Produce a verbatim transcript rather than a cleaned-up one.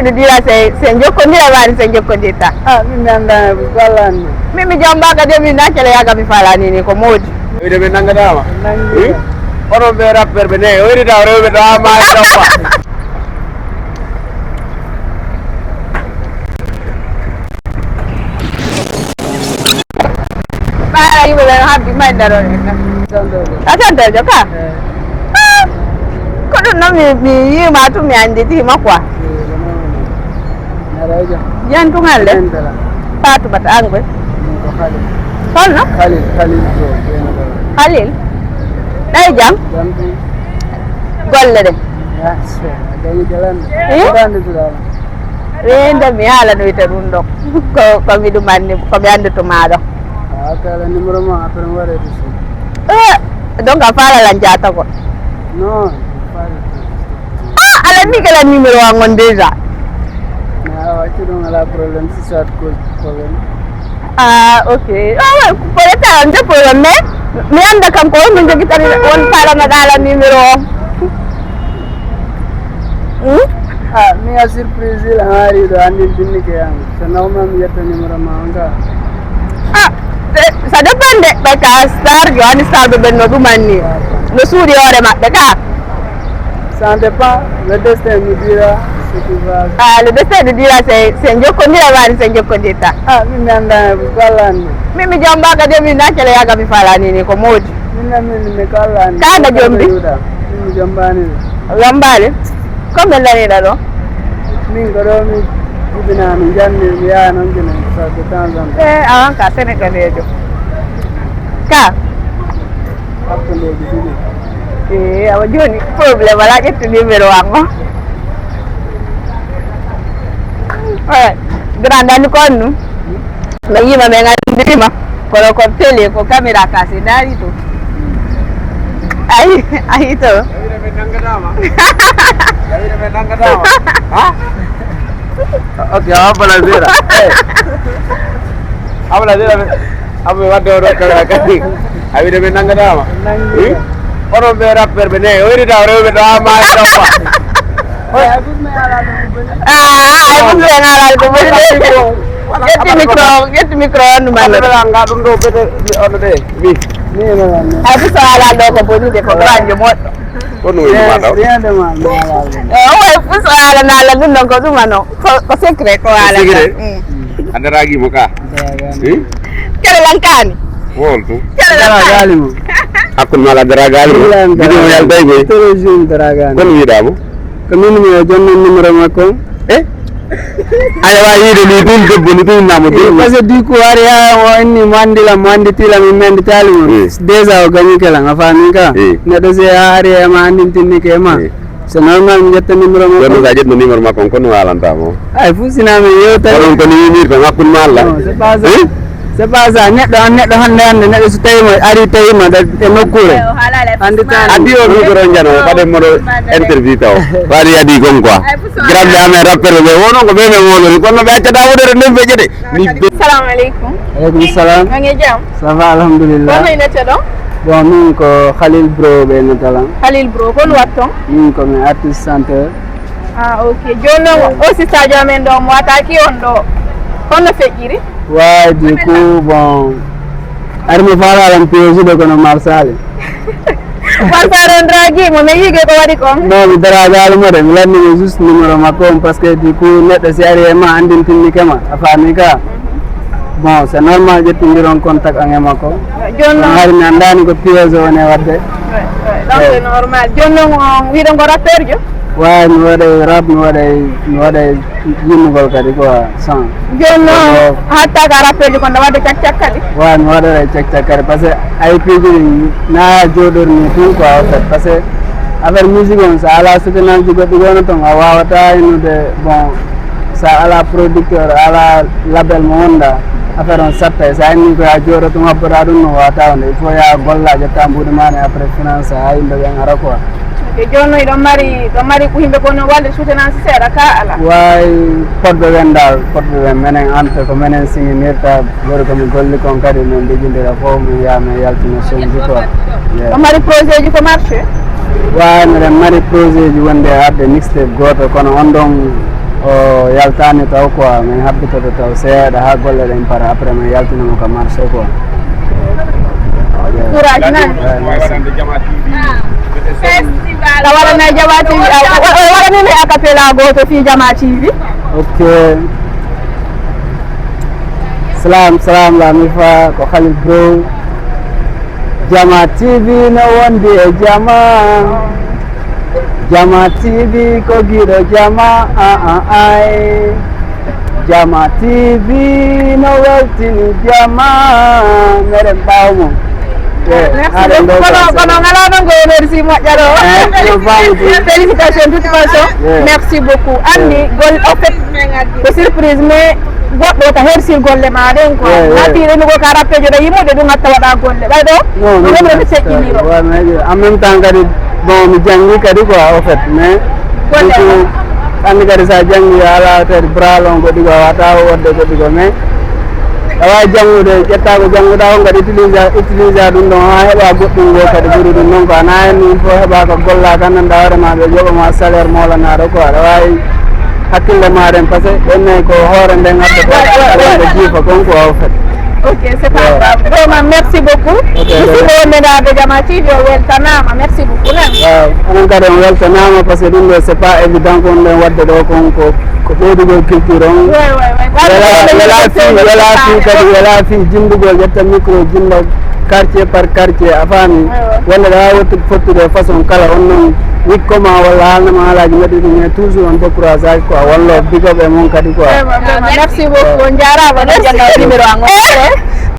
Dira se se jokkondira wani se jokkondirta. Ah, min mi annda e ko Allah anndi. Min mi jomba ka de min na kele yaga mi fala ni ni ko modi. Wide min nangadama. Nangi. Onon ɓe rappeur ɓe ne o iri taw rewɓe tawa ma e tawa. Ɓaara yimɓe ɓe no habdi ma e nder on en. A tantojo ka. Ah, ko ɗum noon mi mi yiima tun mi annditima quoi. Jan tun alle. Fatumata an koy. Holno? Khalil, Khalil. Ɗay jam. Golle ɗe. Winde mi haalanoyta ɗum ɗo. Ko ko mi ɗum anndi ko mi annduto maa ɗo. Ah, kala numéro ma après mi waɗa ɗum. Eh, donc a faala lan jaata ko. Non. Ah, ala mi kala numéro an on déjà. Mais a wacci ɗum ala problème si ça te cause problème. Ah, ok. Ah, ouais, peut-être on te problème mais mi annda kam ko on min jogitani on faala ma ɗala numéro o. Hmm? Ah, mi a surprise la hari ɗo anndin binni ke an. C'est normal mi yetta numéro ma on ka. Ah, eh, ça dépend de ɓe ka star jo ani star ɓe ɓenno ɗum anni. No suuɗi hoore maɓɓe ka. Ça dépend, le destin nous dira ce qui va. Ah, le destin nous dira se se jokkondira wani se jokkondirta. Ah, min mi annda e ko Allah anndi. Min mi jomba ka de min na kele yaga mi fala ni ni ko modi. Min na min mi ko Allah anndi. Ka na jombi. Min mi jombani. Jombali. Ko ɓe laniɗa ɗo? Min ko ɗo mi jibinami janni mi yaha noon gine ça de temps en temps. Eh, awan ka sénégalejo ka. Hakkundeji ɗiɗi. Eh, awa joni problème ala ƴettu numéro an o. Eh, grand dani ko on ɗum. Mi yiima min anndirima kono ko télé ko caméra ka si ndaari to. Ayi ayi to. Awire min nangadama. Awire min nangadama. Ha? Ok, a wabbala zera. Eh. Abla zera. Abu wadde o ɗo caméra kadi. Awire min nangadama. Onon ɓe rappeur ɓe ne o iri taw rewɓe tawa ma e tawa. Ah, ay ɗum ɓe ngaral ko boni de. Ƴetti micro, ƴetti micro on ɗum Allah. Nga ɗum ɗo ɓete on de. Mi. Ay ɗum so ala ɗo ko boni de ko granjo moɗɗo. Ko no woni ma taw. Rien de mal. Eh, o way ɗum so ala nala ɗum ɗon ko ɗum ano. Ko ko secret ko ala. Secret. Adaragi mo ka. Kere lankani. Wol tu. Kere lankani. Hakkunde ma la daragali mo. Video yaltay koy. Télévision daragali. Kono wiɗa mo. Ko min mi o jonnon numéro makko. Eh? Aɗa wawi yiide ni ɗum debbo ni ɗum namo ɗum. Parce que du coup hari ha o inni mo andila mo anditila min mi anditali mo. Déjà o gañi kala a faami ka. Neɗɗo se hari e ma andintinni ke ma. C'est normal mi ƴetta numéro makko. Kono sa ƴetno numéro makko on kono walanta mo. Ay fof sina mi yewtani. Kono ko ni wimirta hakkunde ma Allah. Non, c'est pas ça. C'est pas ça. Neɗɗo an neɗɗo hannde hannde neɗɗo so tawi mo ari tawi ma e nokkure. Hannde tan addi o micro jano waɗe moɗo interview taw. Waɗi adi kon quoi. Grande amen rappeur ɓe wono ko ɓe men wolori kono ɓe accata wodere nden ɓe ƴete. Salamu aleykum. Aleykum salam. Ma ngi jam. Ça va alhamdulillah. Kono ina teɗo? Bon min ko Khalil Bro ɓe notala. Khalil Bro kono watton? Min ko mi artiste chanteur. Ah, ok. Joni noon o sistajo amen ɗo mo wataki on ɗo honno feƴƴiri? Way du coup bon armi falalan piége de kono marsali. Marsali on dragi mo mais yige ko waɗi kon? Non mi daragalo mo de mi lanni mo juste numéro makko on parce que du coup neɗɗo si ari e ma andintinni kema a faami ka. Bon c'est normal ƴettindiron contact an e makko. Joni noon hari mi anndani ko piège o woni e waɗde. Donc c'est normal. Joni noon on wiɗo ngo rappeur jo? Wawi mi waɗay rap mi waɗay mi waɗay yimmugol kadi quoi sans. Joni noon hatta ka rappeur jo kon ɗo waɗde cak cak kadi? Wawi mi waɗoray cak cak kadi parce que ay piiji ɗi na joɗorni tun quoi en fait parce que affaire musique on sa ala soutenance ji goɗɗi gono ton a wawata innude bon. Sa ala producteur ala label mo wonda affaire on satta sa inni ko ya joɗo tun habboɗa ɗum no wata wonde il faut ya golla ƴetta mbuɗi ma ne après finance ha yimɓe ɓen ara quoi. Ok joni no iɗon mari ɗon mari ko yimɓe kono walde soutenance seeɗa ka ala? Way potɓe ɓen dal potɓe ɓen menen ante ko menen siginirta gori komi golli kon kadi min ligidira fof min ya min yaltina sonji quoi. Ɗon mari projet ji ko marché? Way miɗen mari projet ji wonde arde mixtape goto kono on ɗon O yaltaani taw quoi, min habbitoto taw seeɗa haa golle ɗen para, après min yaltina mo ka marché quoi. Courage man. A waɗana Jama T V, a waɗani mi acapella gooto fii Jama T V. Ok. Salam, salam, la mi fa ko Khalil Bro. Jama T V no wondi e jama. Jama T V ko giɗo jama, a a ay. Jama T V no weltini jama. Meɗen ɓaawo mo. Merci beaucoup. Kono kono ngala non ko merci moƴƴa ɗo. Félicitations de toute façon. Merci beaucoup. Anni gol en fait ko surprise mais goɗɗo ka hersi golle ma ɗen quoi. Nati ɗen ko ka rappejo ɗo yimude ɗum hatta waɗa golle ɓay ɗo. No no no no seƴƴini ɗo. En même temps kadi bon mi janngi kadi quoi au fait mais. Golle. Anni kadi sa janngi ala kadi bral on goɗɗi ko a wata wodde goɗɗi ko mais a wawi janngude ƴetta ko jannguɗa on kadi utilisa utilisa ɗum ɗon ha heɓa goɗɗum ngo kadi ɓuri ɗum noon ko ana hen ɗum fof heɓa ko golla gandanɗa hoore ma ɓe joɓa ma salaire molanaɗo ko aɗa wawi hakkille ma ɗen par ce que ɓenne ko hoore nden adda ko wonde jiifa kon ko au fait. Ok, c'est pas grave. Vraiment, merci beaucoup. Musidɗo wonde nda ɓe Jama T V o weltanama. Merci beaucoup. Waaw, onon kadi on weltanama par ce que ɗum ɗo c'est pas évident ko on ɗen wadde ɗo kon ko ko ɓeydugol culture on. Wela fi wela fi kadi wela fi jindugol ƴetta micro jinda quartier par quartier a faami. Wonde ɗa watti fottude façon kala on noon wikko ma walla haalnama haalaji mbaɗi ɗum mais toujours on décourage aji quoi wallo big up e mon kadi quoi. Merci beaucoup, on jarama. Merci. Numéro an on.